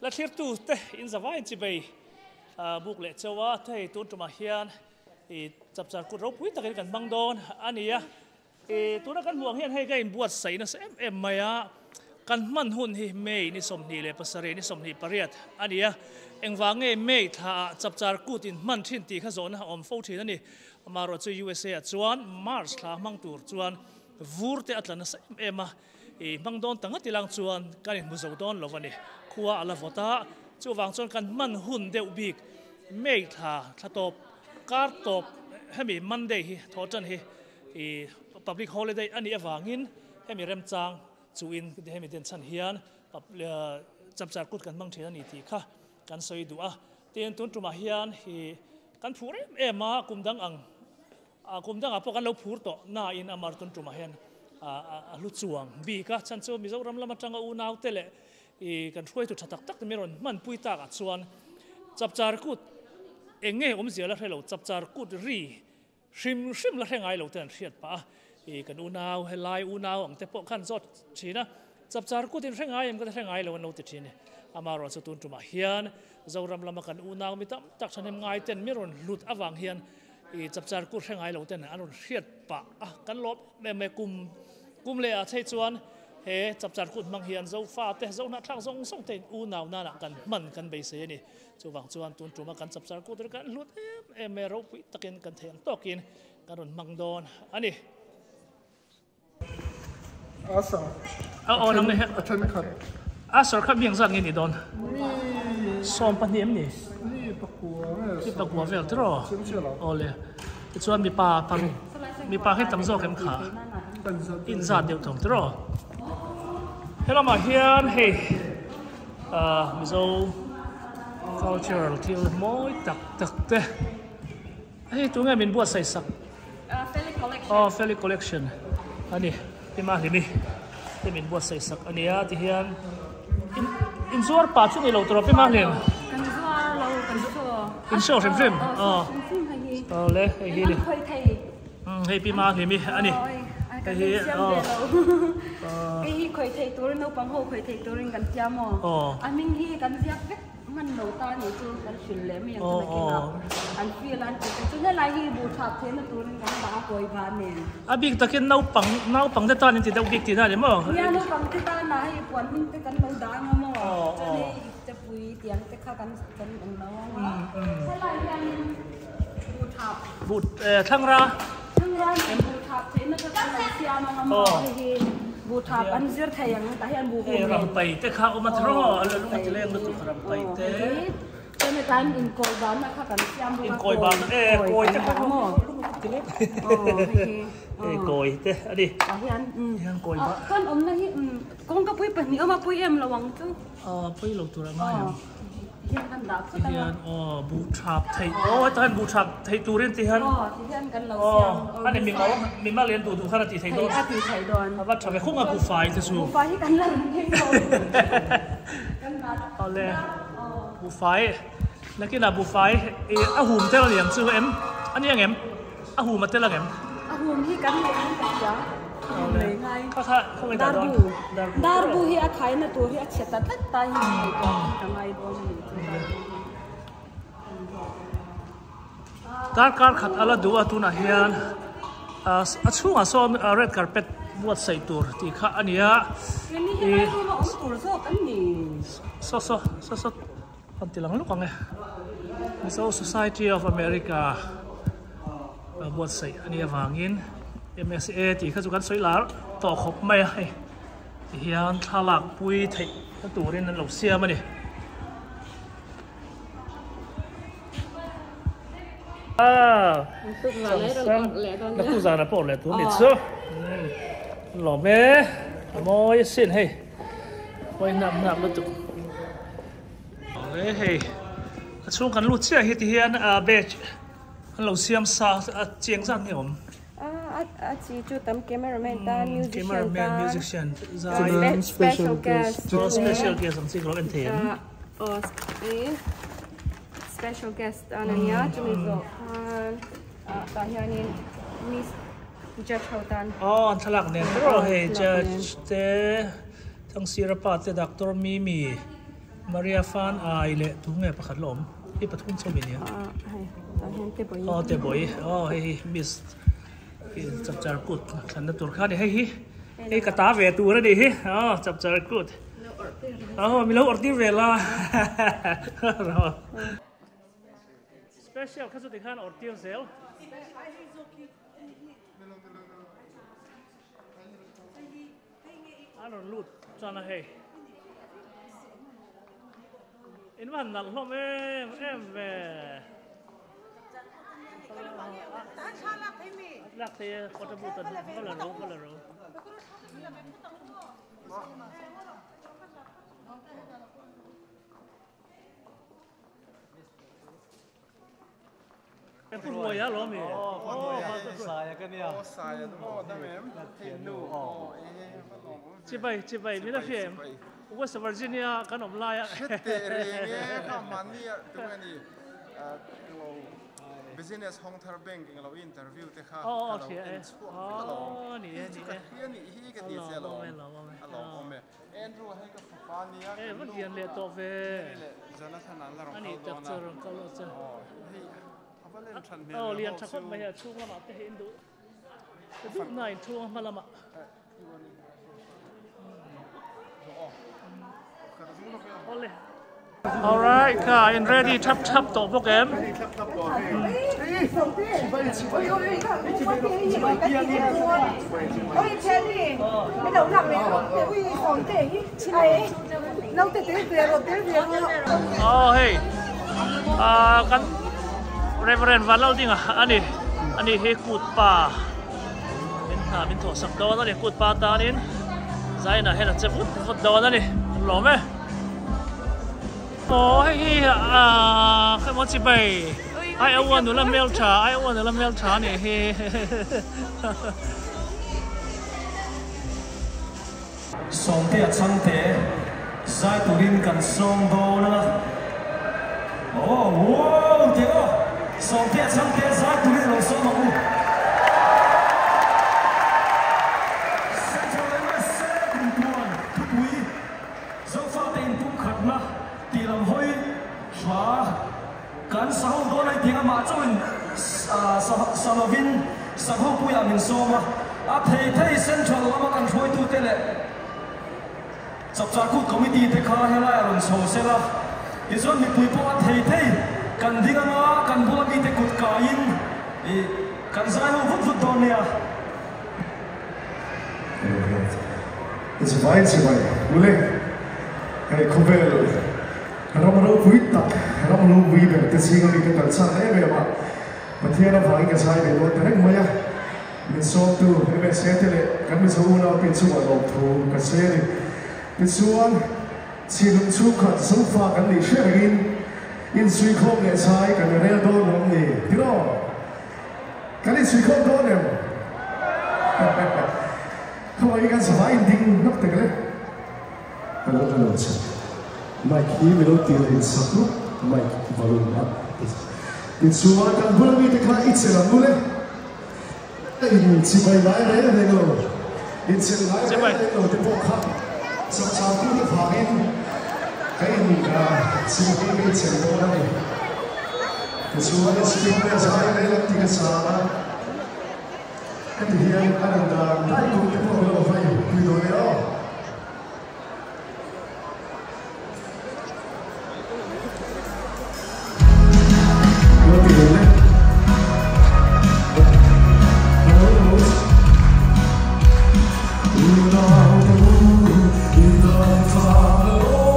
La thlirtu te in zavai chibei buk leh cheu a, hei tun tumah hian i chapchar kut ropui takin kan hmang dawn a ni a. I tuna kan hmuh ang hian hei ka inbuatsaih nasa em em mai a, kan hman hun hi May ni 27 ni 28 a ni a. Engvang nge May thla ah chapchar kut in hman thin tih kha zawhna a awm fo thin a ni. Amaherawhchu USA ah chuan March thla hmang tur chuan vur te a tla nasa em em a. I hmang dawn ta ngat ilang chuan kan inhmu zo dawn lo a ni. Khua a la vawt a, chuvang chuan kan hman hun deuh bik May thla thla tawp kar tawp hemi Monday hi thawh tan hi i public holiday a nih avangin hemi remchang chuin hemi den chhan hian chapchar kut kan hmang thin a ni tih kha kan sawi duh a. Tin, tun tumah hian i kan phur em em a, kum dang ang A kum dangah pawh kan lo phur tawh nain a mar tun tumah hian a hlu chuang bik a, chhan chu Mizoram lam atanga unaute leh i kan hruaitu tha tak tak te min rawn hmanpui takah chuan chapchar kut eng nge awmzia la hre lo, chapchar kut ri hrim hrim la hre ngai lo te an hriat pah a, i kan unau helai unau ang te pawh khan zawt thin a, chapchar kut in hre ngai em ka ti hre ngai lo an lo ti thin a ni. Amaherawhchu tun tumah hian Zoram lama kan unau mi tam tak thahnem ngai ten min rawn hlut avang hian I chapchar kut hre ngai lo ten an rawn hriat pah a, kan lawm em em mai. Kum kum leh ah chei chuan he chapchar kut hmang hian Zofa te, Zohnahthlak zawng zawng te in unau nanah kan hman kan beisei a ni. Chuvang chuan tun tuma kan chapchar kut hi kan hlut em em mai a, ropui takin kan thei ang tawkin kan rawn hmang dawn a ni. Asar a then khat. Asar kha biang zat nge ni dawn? 12 em ni? Mi pakua vel. Mi pakua vel tiraw? Aw le. Tichuan mipa paruk mipa hi tam zawk em kha? In zat deuh thawng tiraw? Helamah hian hei Mizo cultural thil mawi tak tak te. Hei tunge min buatsaih sak? Aw Feli Collection a ni Pi Mahlimi te min buatsaih sak a nia ti hian in in zuar pah chu ni lo tur a Pi Mahlim Kan zuar lo kan show In show hrim hrim aw aw le hei hi ni hei Pi Mahlimi a ni hei hi aw hei hi khawih theih turin naupang ho khawih theih turin kan siam aw a hming hi kan ziak vek. Hman lo ta nih chu kan hrilh leh mai ang chu nakinah an feel an ti te chu helai hi buh thap theihna turin kan dah a kawi va nen. A bik takin naupang naupang te tan in ti deuh bik tihna a ni maw? Nia naupang te tan ah hei puan hming te kan lo dah anga maw chuan hei ipte pui tiang te kha kan kan awm lo anga helai hianin buh thap buh thlangra thlangra nen buh thap theihna kha kan lo siam anga maw hei hi. Buh thap an zir thei ang tah hian buh hum nen. Rampai te kha awm a thaw a lung a ti leng lutuk rampai te. Chuan hetlai in inkawi banna kha kan siam bawk a Inkawi banna e kawi te kha lung a ti leng. E kawi te a ni. Tah hian hian kawi ba. Chuan awmna hi kawngka pui pahnih awm a pui em lo ang chu. Pui lo tur a ngai ang. Hian kan dah phawt anga. Hian aw buh thap theih aw hetah hian buh thap theih turin ti hian. Aw ti hian kan lo siam. Aw ani mi mau mi mal lian duh duh khan a ti thei dawn. A ti thei dawn. A va tha ve khung a buhfai te chu. Buhfai hi kan la run thei lo. Kan dah. Awle buhfai nakinah buhfai i a hum tel ani ang chu em ani ang em a hum a tel ang em. A hum hi kan lei in ka hria. A hum lei ngai. Kha kha khawngaih dah dawn. Darbu. Darbu hi a thaina tur hi a chhe ta tlat ta hi ngaihtuah hi ka ngai dawn a ni chu darbu hi. Darkar khat a la duh a tunah hian a chhungah sawn red carpet buatsaih tur tih kha a ni a. Keini hi lai room a awm tur zawk an ni. Saw saw saw saw kan ti lang lawk ang e. Mizo Society of America buatsaih a nih avangin MSA tih kha chu kan sawi lar tawh khawp mai a hei tihian thlalak pui theih na turin an lo siam a ni. Naktuk zan ah pawh leh tur ni chu lawm e a mawi asin hei mawi hnap hnap lutuk awle hei a chhung kan lut chiah hi ti hian a batch an lo siam sa a chiang zat nge awm a chi chu tam cameraman tan musician cameraman musician zai special guest special guest ang chi ka lo en thei em Special guest an ania chumi zawh khan ah tah hianin miss judge ho tan. Aw an thlalak nen ber aw hei judge te Thangsira pa te Doctor Mimi Maria Fan ai leh tu nge pakhat la awm hi pathum chauh a nia. Hei tah hian te bawi. Aw te bawi aw hei hi miss chapchar kut thlanna tur kha a ni hei hi hei ka ta ve tur a nih hi aw chapchar kut aw mi lo awrh tir ve la special kha chu tikhan awrh tir zel. A rawn lut chuan a hei. In va han nalh hlawm em em ve. Lak thei e photo booth a va la ro va la ro. Pu Ruaia lo mi. Chibai chibai min a hria em? West Virginia kan awm lai a. Hre teh reng e kha mahni ah tu nge ni business hawng thar bank eng lo interview te kha ka lo en chhuak vek alawm. Hei chu ka hria nih hi ka ti che alawm. A lawmawm e. Andrew hei ka fapa nia kan nu lian leh tawh ve Jonathan an la rawn kal dawn a rawn kal dawn aw hei a va len than hmel aw lian tha khawp mai a chhung lamah te hei in duh duh na in chhung a hma lamah awle Alright ka in ready thap thap tawh bawk em Aw hei ah kan Reverend Vanlaldinga ani ani hi kut pa min hna min thawh sak dawn ani kut pa tanin zaina hian a che vut vut dawn ani an lawm e. Aw hei hi ah khawi maw chibai ai a uan nula hmel tha ai a uan nula hmel tha anih hi. Sawmtea chhangte zai turin kan sawm dawn a aw wow teh aw Sawmtea chhangte zai turin lo sawm ang u. Central MSA kumpuan thupui. Zofate inpumkhatna tih lam hawi hla kan sa ho dawn a tiang amah chauhin sa lovin sa hopuiah min sawm a, a thei thei Central lama kan hruaitute leh Chapchar Kut Committee te kha helai a rawn chho sel a, tichuan mipui pawh a thei thei kan ding anga kan bula mite kut kaiin kan zai ho vut vut dawn nia. Chivai chivai ule hei khawvel ram ropui tak ram ropui ber te chhing ami ka kal chak em em a Pathian avangin ka zai ve dawn ta reng mai a min sawmtu MSA te leh kan Mizo unau te chungah lawmthu ka sawi a ni tichuan chhinlung chhungkhat zofa kan nih hriat rengin insuikhawm leh zai kan rel dawn lawm ni tiraw. Kan insuikhawm dawn em? Khawngaih kan zavai in ding hnap tek le. Ka lo ta lo che. Mic hi mi lo tir in sak rawh. Mic volume a tichuan kan bula mite kha i chelh ang u le. In chibai lai reng reng lo, in chelh lai reng reng lo te pawh kha chapchar tute vangin ka in chibai ka in chelh dawn a ni. Tichuan speaker a zai rel ang tih ka chang a, heti hian a rawn dan daih kum te pawh ka lo vai pui dawn e aw. Lo ti lo le. Hello hello. Unau te u, in dam tha lo maw?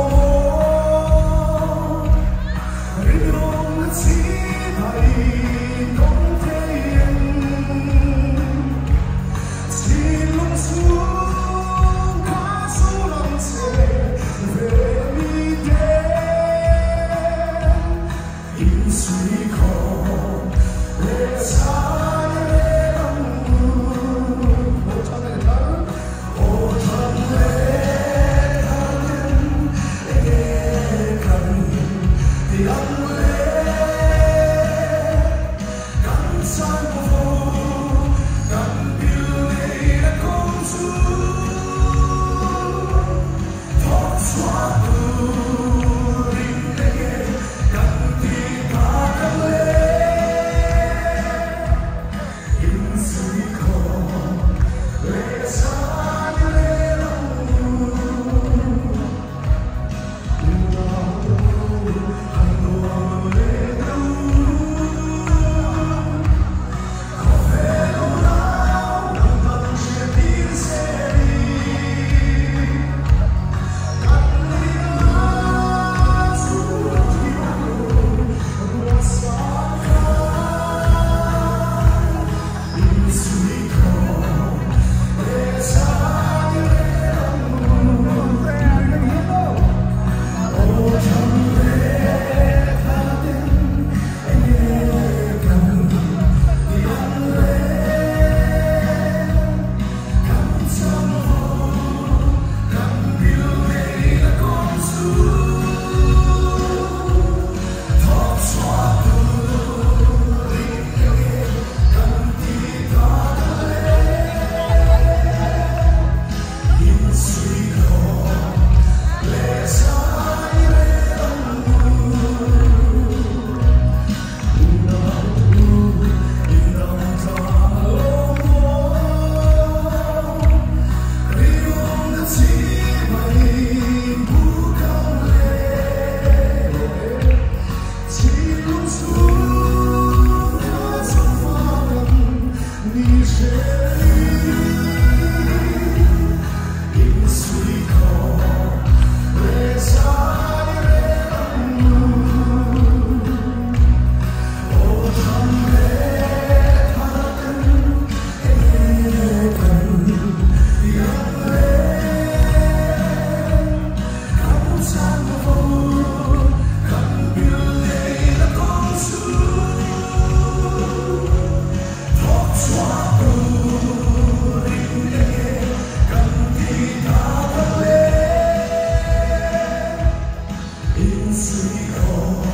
Insuikhawm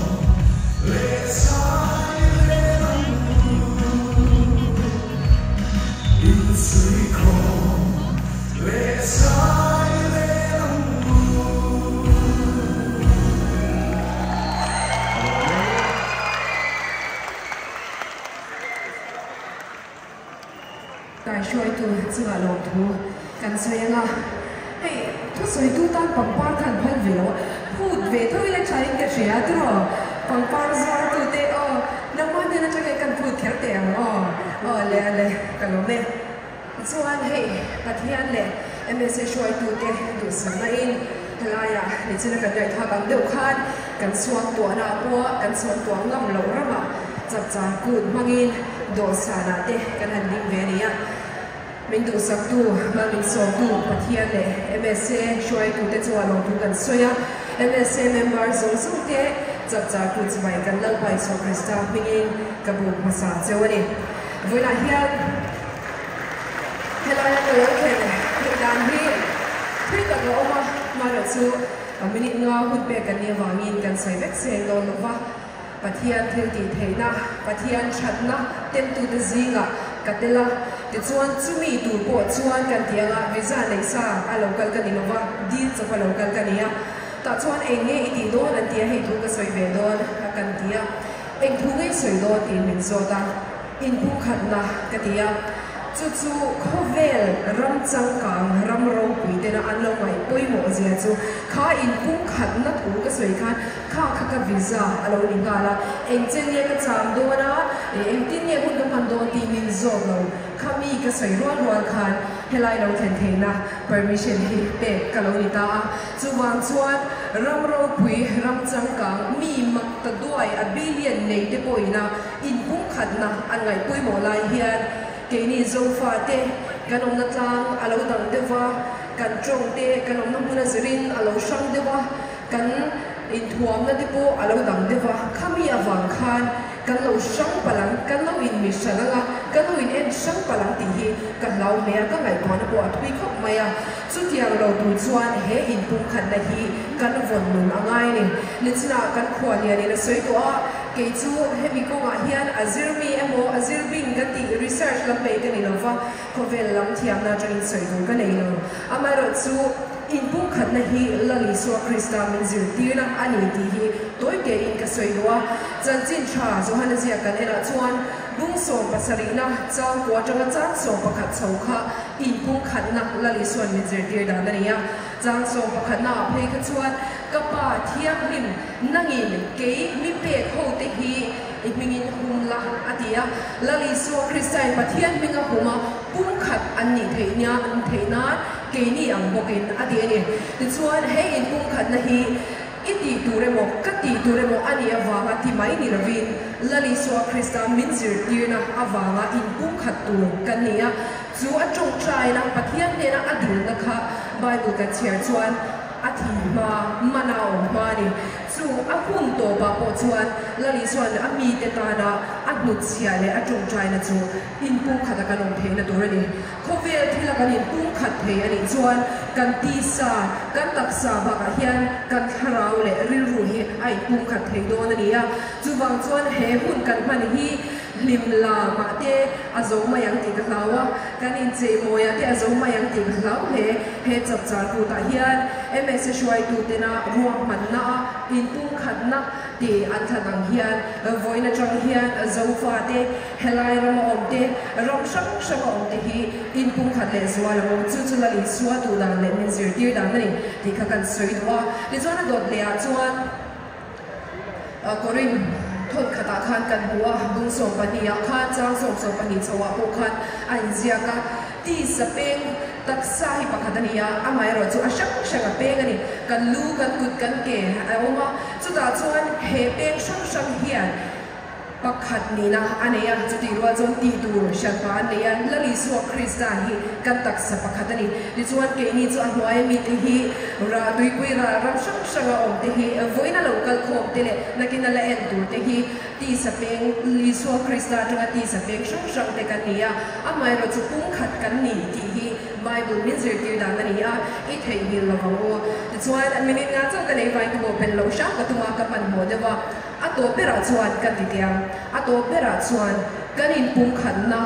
leh zai rel ang u. Insuikhawm leh zai rel ang u. Kaihruaitu chungah lawmthu kan sawi ang a, hei thusawitu tan pangpar khan phal ve lo a, phut ve tho ila thain ka hria tiraw, pangpar zuartute aw nangmah hnen atang hian kan phut kher teh ang aw, aw le a le ka lawm e. Chuan hei Pathian leh MSA hruaitute duhsakna in helaiah nichina kan ngaihthlak ang deuh khan kan suak tuahna pawh kan suak tuah ngam loh ramah chapchar kut hmangin dawhsanah te kan han ding ve a ni a. Min duhsaktu, hma min sawmtu Pathian leh MSA hruaitute chuan lawmthu kan sawi a. MSA member zawng zawng te chapchar kut chibai kan Lalpa Isua Krista hmingin ka buk hmasa cheu a ni. Vawiinah hian helaia ka lo thlen theih dan hi thui tak a awm a, hmanah chu minute nga hun pek kan nih avangin kan sawi vek seng dawn lo va. Pathian thil tih theihna, Pathian thatna temtute zingah ka tel a, tichuan chumi tur pawh chuan kan ti anga visa neih sa a lo kal ka ni lo va, dil chawp a lo kal ka ni a, tah chuan eng nge i tih dawn an ti a, hei thu ka sawi ve dawn a kan ti a, eng thu nge i sawi dawn tiin min zawt a, inpumkhatna ka ti a, chu chu khawvel ram changkang ram ropui tena an lo ngaih pawimawh zia chu kha inpumkhatna thu ka sawi khan Kha kha ka visa a lo ni nghal a, eng chen nge ka cham dawn a, engtin nge hun ka hman dawn tih min zawt lo. Kha mi ka sawi rual rual khan helai lo thlen theihna permission hi pek ka lo ni ta a. Chuvang chuan ram ropui, ram changkang, mi mak ta duai a billion nei te pawhina inpumkhatna an ngaih pawimawh lai hian keini Zofate kan awmna tlang a lo dang deuh va, kan tawng te kan awmna hmun a zirin a lo hrang deuh a. Kan inthuamna te pawh a lo dang deuh a, khami avang khan kan lo hrang palh ang, kan lo inmi hran ang a, kan lo in en hrang palh ang tih hi ka hlau hle a, ka ngaihtuahna pawh a thui khawp mai a. Chutiang lo tur chuan he inpumkhatna hi kan vawn nun a ngai a ni. Nichinah kan khuallianin a sawi tawh a, kei chu hemi kawngah hian a zirmi emaw a zirbing ka tih research lam mai ka ni lo va, khawvel lam thiamna atangin sawi tur ka nei lo. Amaherawhchu, Inpumkhatna hi Lal Isua Krista min zirtirna a ni tih hi tawi tein ka sawi duh a. Chanchin tha Johana ziak kan enah chuan bung sawmpasarihna chang kua atanga chang 11 chho kha inpumkhatna Lal Isua'n min zirtir dan a ni a. Chang 11 ah phei kha chuan ka Pa Thianghlim nangin kei mi pek ho te hi i hmingin hum la a ti a. Lal Isua Kristain Pathian hming a hum a, pumkhat an nih theih theih nan Keini ang bawkin a ti a ni. Tichuan, hei inpumkhatna hi i tih tur emaw, ka tih tur emaw a nih avanga ti mai ni lovin, Lal Isua Krista min zirtirna avanga inpumkhat tur kan ni a. Chu a tawngtaina, Pathian hnena a dilna kha Bible kan chhiar chuan a thi hma, mana a awm hma a ni. Chu a hun tawpah pawh chuan Lal Isua'n a mite tana a hnutchhiah leh a tawngtaina chu inpumkhata kan awm theihna tur a ni. Khawvel thila kan inpumkhat thei a nih chuan kan tisa, kan taksa bakah hian kan thlarau leh rilru hi a inpumkhat thei dawn a ni a. Chuvang chuan he hun kan hman hi hlim la mah te a zo mai ang tih ka hlau a, kan inchei mawiah te a zo mai ang tih ka hlau hle. He chapchar kutah hian MSA hruaitutena ruahmanna a inpumkhatna tih an thlan ang hian vawiin atang hian Zofate, Helai rama awmte, ram hrang hranga awmte hi inpumkhat leh zual ang u. Chu chu Lal Isua duh dan leh min zirtir dan a ni tih kha kan sawi duh a. Tichuan a dawt lehah chuan Korinth thawn khatah khan kan hmu a, bung 12 ah khan chang 12 chhoah pawh khan a inziak a, tisa peng taksa hi pakhat a ni a, amaherawh chu a hrang hrang a peng a ni. Kan lu, kan kut, kan ke a awm a, chutah chuan he peng hrang hrang hian Pakhat nihna a nei a, chutih rual chuan tih tur hranpa an nei a, Lal Isua Krista hi kan taksa pakhat a ni. Tichuan keini chu a hnuaia mite hi ra tuipui ral ram hrang hranga awm te hi vawiin a lo kal khawm te leh nakin a la en tur te hi tisa peng Isua Krista atanga tisa peng hrang hrang te kan ni a, amaherawhchu pumkhat kan ni tih hi. Bible min zirtir dan a ni a, i theihnghilh lo vang u. Tichuan, minute nga chauh ka nei vain ka bawhpelh loh hram ka tum a, ka hmanhmawh deuh a. A tawp berah chuan ka ti teh ang, a tawp berah chuan kan inpumkhatna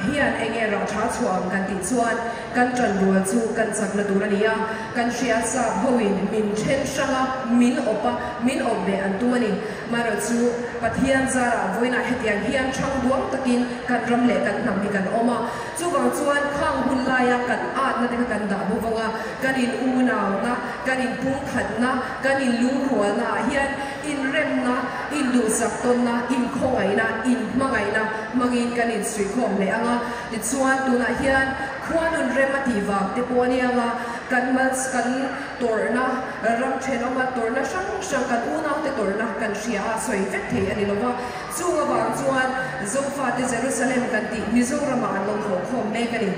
hian eng nge rah tha chhuah ang kan tih chuan kan ṭan rual chu kan chakna tur a ni a, kan hria sap hoin min then hrang a, min awp a, min awp beh an tum a ni. Marawh chu Pathian zarah vawiinah hetiang hian ṭhang duang takin kan ram leh kan hnam hi kan awm a, chuvang chuan khang hun laia kan atna te kha kan dah bo vang a, kan in unauna, kan in pumkhatna, kan in lungrualna ah hian inremna, induhsak tawnna, inkhawngaihna, inhmangaihna hmangin kan insuihkhawm leh ang a. Tichuan tunah hian khuanun rem a tih vang te pawh a ni ang a, kan mal kan tawrhna ram thenawma tawrhna hrang hrang kan unaute tawrhna kan hria a sawi vek thei a ni lo va. Chung avang chuan Zofate Jerusalem kan tih Mizoramah an lo thawhkhawm mek a ni.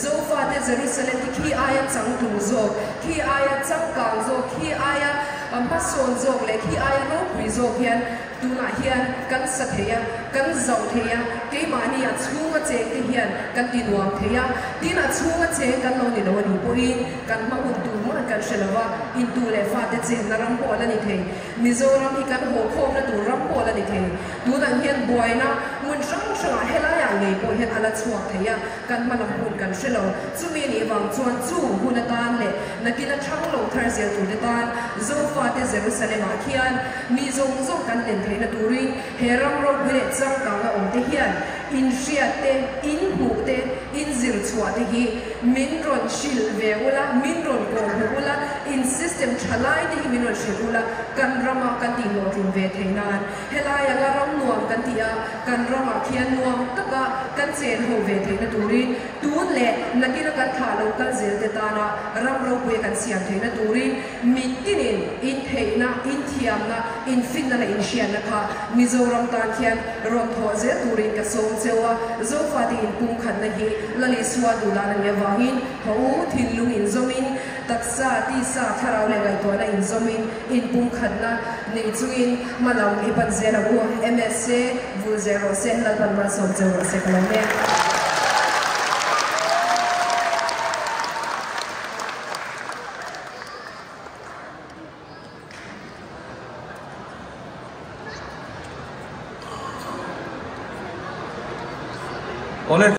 Zofate Jerusalem hi khi aia changtlung zawk, khi aia changkang zawk, khi aia hmasawn zawk leh khi aia ropui zawk hian tunah hian kan sa thei a, kan zauh thei a, keimahni a chhunga cheng te hian kan ti nuam thei a, tin a chhunga cheng kan lo ni lo a nih pawhin kan hma hun tur mah kan hre lo va, intu leh fate chenna ram pawh a la ni thei. Mizoram hi kan haw khawmna tur ram pawh a la ni thei. Tunah hian buaina hmun hrang hrangah helaiah ngei pawh hian a la chhuak thei a, kan hma lam hun kan hre lo. Chumi nih vang chuan chu hun atan leh nakin a thang lo thar zel turte tan Zofate Jerusalem-ah khian mi zawng zawng kan len theihna turin he ram ropui leh changkang a awmte hian inhriat te, inhmuh te, inzir chhuah te hi min rawn hrilh ve ula, min rawn kawhhmuh ula, in system tha lai te hi min rawn hrilh ula, kan rama kan tihhlawhtlin ve theih nan. Helai anga ram nuam kan ti a, kan ramah khian nuam taka kan chen ho ve theihna turin tun leh nakina kan thlah lo kal zel te tana ram ropuia kan siam theihna turin mitinin intheihna, inthiamna, infinna leh inhriatna kha Mizoram tan khian rawn thawh zel turin ka sawm cheu a, Zofate inpumkhatna hi Lalisua duhdan a nih avangin haw u thinlung inzawmin taksa, tisa, thlarau leh ngaihtuahna inzawmin inpumkhatna nei chungin hma lam i pan zel ang u. MSA, vul zel rawh se, Lalpan malsawm cheu rawh se ka lo mek.